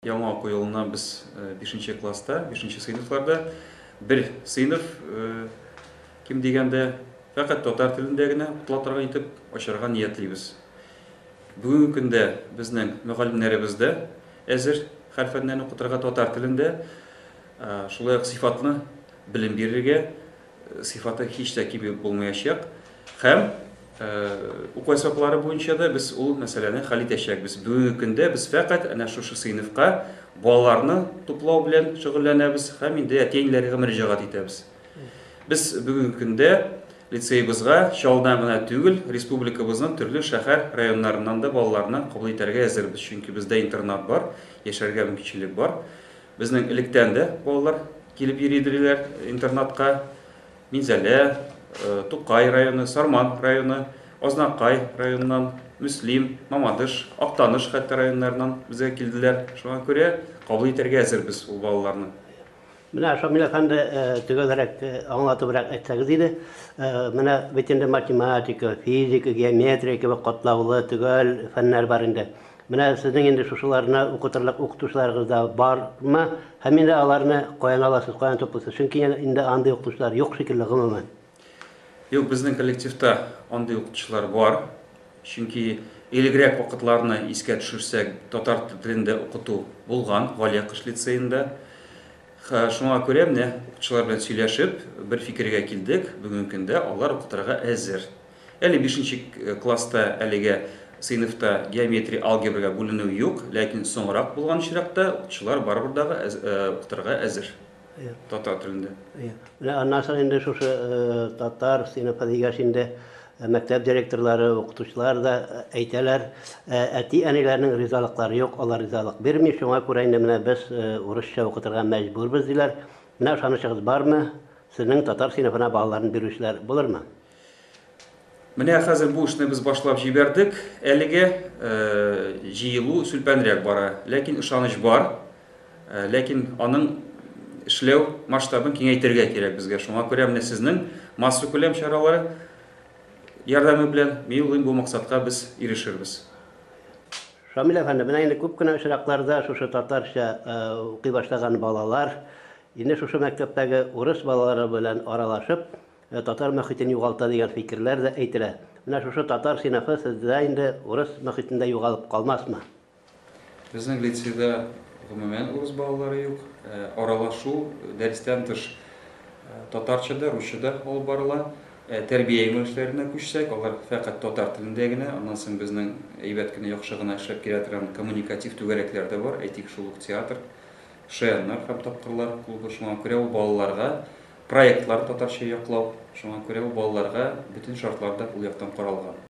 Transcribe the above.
Яңа уку елына без бишенче класста, бишенче сыйныфларда бер сыйныф, ким дигәндә, фәкать татар телендә генә укытыла торган итеп ачарга ниятлибез. Бүгенге көндә безнең мөгаллимнәребез дә әзер һәр фәннән укытырга татар телендә, шулай ук сыйфатлы белем бирергә, сыйфаты һич тә кими булмаячак. Һәм уку әсбаплары буенча да без ул мәсьәләне хәл итәчәкбез. Бүгенге көндә без фәкать әнә шушы сыйныфка балаларны туплау белән шөгыльләнәбез һәм инде әти-әниләргә мөрәҗәгать итәбез. Без бүгенге көндә лицеебызга Чаллыдан гына түгел, республикабызның төрле шәһәр, районнарыннан да балаларны кабул итәргә әзербез, чөнки бездә интернат бар, яшәргә мөмкинчелек бар. Безнең электән дә балалар килеп йөри иделәр интернатка. Минзәлә, Тукай районы, Сарман районы, Азнакай районыннан, Мөслим, Мамадыш, Актаныш хәтта районнарыннан безгә килделәр. Шуңа күрә кабул итәргә әзербез ул балаларны. Менә, Шамил әфәнде, төгәлрәк аңлатыбрак әйтсәгез иде. Менә бит инде математика, физика, геометрия кебек катлаулы, төгәл фәннәр бар инде. Менә сезнең инде шушыларны укытырлык укытучыларыгыз да бармы? Һәм инде аларны каян аласыз, каян туплыйсыз? Чөнки инде андый укытучылар юк шикелле гомумән. Юк, безнең коллективта андый укытучылар бар. Чөнки элегрәк вакытларны искә төшерсәк, татар телендә укыту булган Галия Кыш лицеенда. Шуңа күрә менә укытучылар белән сөйләшеп, бер фикергә килдек, бүгенге көндә алар укытырга әзер. Әле бишенче класста әлегә сыйныфта геометрия, алгебрага бүленү юк, ләкин соңрак булган очракта укытучылар барыбер дагы укытырга әзер татар телендә. Менә аннан соң инде шушы татар сыйныфы дигәч инде мәктәп директорлары, укытучылар да әйтәләр, әти-әниләрнең ризалыклары юк, алар ризалык бирми, шуңа күрә инде менә без урысча укытырга мәҗбүрбез диләр. Менә ышанычыгыз бармы, сезнең татар сыйныфына балаларын бирүчеләр булырмы? Менә хәзер бу эшне без башлап җибәрдек. Әлегә җыелу сүлпәнрәк бара. Ләкин ышаныч бар. Ләкин аның эшләү масштабын киңәйтергә кирәк безгә. Шуңа күрә менә сезнең массакүләм чаралары ярдәме белән, мин уйлыйм, бу максатка без ирешербез. Шамил әфәнде, менә инде күп кенә очракларда шушы татарча укый башлаган балалар инде шушы мәктәптәге урыс балалары белән аралашып, Татар мохитен югалта дигән фикерләр дә әйтелә. Менә шушы татар сыйныфы сездә инде урыс мохитендә югалып калмасмы? Безнең лицейда гомумән урыс балалары юк. Аралашу дәрестән тыш татарча да, русча да алып барыла. Тәрбия юнәлешләренә күчсәк, алар фәкать татар телендә генә. Аннан соң безнең әйбәт кенә, яхшы гына эшләп килә торган коммуникатив түгәрәкләр дә бар. Әйтик, шул ук театр, Шаяннар һәм тапкырлар клубы. Шуңа күрә ул балаларга Проектлар татарча яклау, шуңа күрә ул балаларга бөтен шартлар да ул яктан каралган.